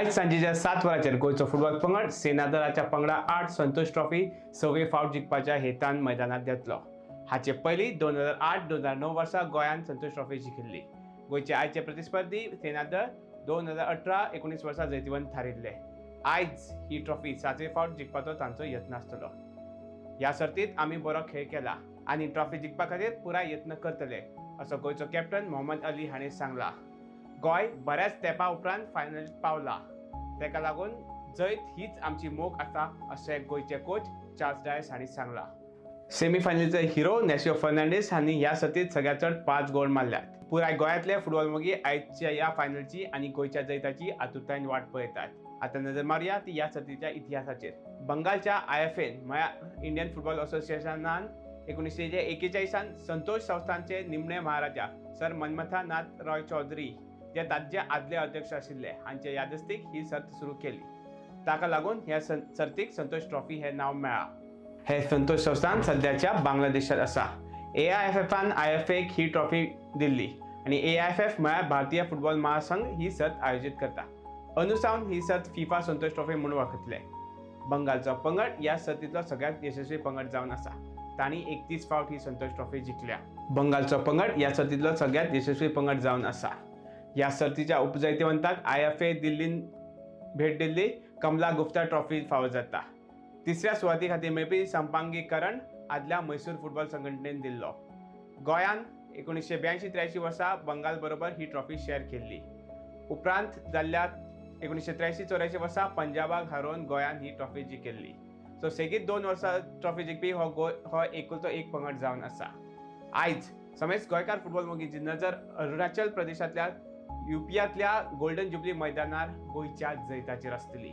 आयज सांजेच्या 7 वरांचेर गोंयचो फुटबॉल पंगड सेना दलाच्या पंगडा आड संतोष ट्रॉफी सवे फावट जिखपाच्या हेतान मैदानात देंवतलो. हाचे पयलीं 2008, 2009 वर्सा गोंयान संतोष ट्रॉफी जिखिल्ली. गोंयचे आयचे प्रतिस्पर्धी सेना दळ 2018-19 वर्सा जैतिवंत थारिल्ले. आयज ही ट्रॉफी सातवे फावट जिखपाचो तांचो यत्न आसतलो. ह्या सर्तीत आमी बरो खेळ केला आनी ट्रॉफी जिखपा खातीर पुराय यत्न करतले, असो गोंयचो कॅप्टन मोहम्मद अली हाणें सांगला. गोंय बऱ्याच तेंपा उपरांत फायनलीत पावला, ताका लागून जैत हीच आमची मोख आसा, अशें गोंयचे कोच चार्ल्स डायस हांणी सांगला. सेमीफायनलीचे हिरो नॅशियो फर्नांडीस हांणी ह्या सर्तीत सगळ्यात चड पांच गोल मारल्यात. पुराय गोंयांतले फुटबॉल मोगी आयच्या ह्या फायनलची आनी गोंयच्या जैताची आतुरतायेन वाट पळयतात. आतां नजर मारुया ती ह्या सर्तीच्या इतिहासाचेर. बंगालच्या आयएफएन म्हळ्यार इंडियन फुटबॉल असोसिएशनान 1941 संतोष संस्थानचे निमणे महाराजा सर मनमथनाथ रॉय चौधरी, जे ताजे आदले अध्यक्ष आशिल्ले, हांचे यादस्तीक ही सर्त सुरू केली. ताका लागून ह्या सर्तीक संतोष ट्रॉफी हे नांव मेळ्ळां. हे संतोष संस्थान सध्याच्या बांगलादेशात आसा. एआयएफएफान आयएफएक ही ट्रॉफी दिल्ली आनी एआयएफएफ म्हळ्यार भारतीय फुटबॉल महासंघ ही सर्त आयोजीत करता. अंदू सावन ही सर्त फिफा संतोष ट्रॉफी म्हूण वळखतले. बंगालचो पंगड ह्या सर्तींतलो सगळ्यात यशस्वी पंगड जावन आसा. तांणी 31 फावट ही संतोष ट्रॉफी जिखल्या. बंगालचो पंगड ह्या सर्तींतलो सगळ्यात यशस्वी पंगड जावन आसा. ह्या सर्तीच्या उपजैतिवंताक आयएफए दिल्लीन भेट दिल्ली कमला गुप्ता ट्रॉफी फावो जाता. तिसऱ्या सुवाती खातीर मेळपी संपांगी करंड आदल्या मैसूर फुटबॉल संघटनेन दिल्लो. गोंयान 1982-83 वर्सा बंगाल बरोबर ही ट्रॉफी शेअर केल्ली. उपरांत जाल्ल्या 1983-84 वर्सा पंजाबाक हारोवन गोंयान ही ट्रॉफी जिखिल्ली. सो सेगीत 2 वर्सां ट्रॉफी जिखपी हो गोंय हो एकुलतो एक पंगड जावन आसा. आयज समेस्त गोंयकार फुटबॉल मोगींची नजर अरुणाचल प्रदेशांतल्या युपियांतल्या गोल्डन जुबली मैदानार गोंयच्या जैताचेर आसतली.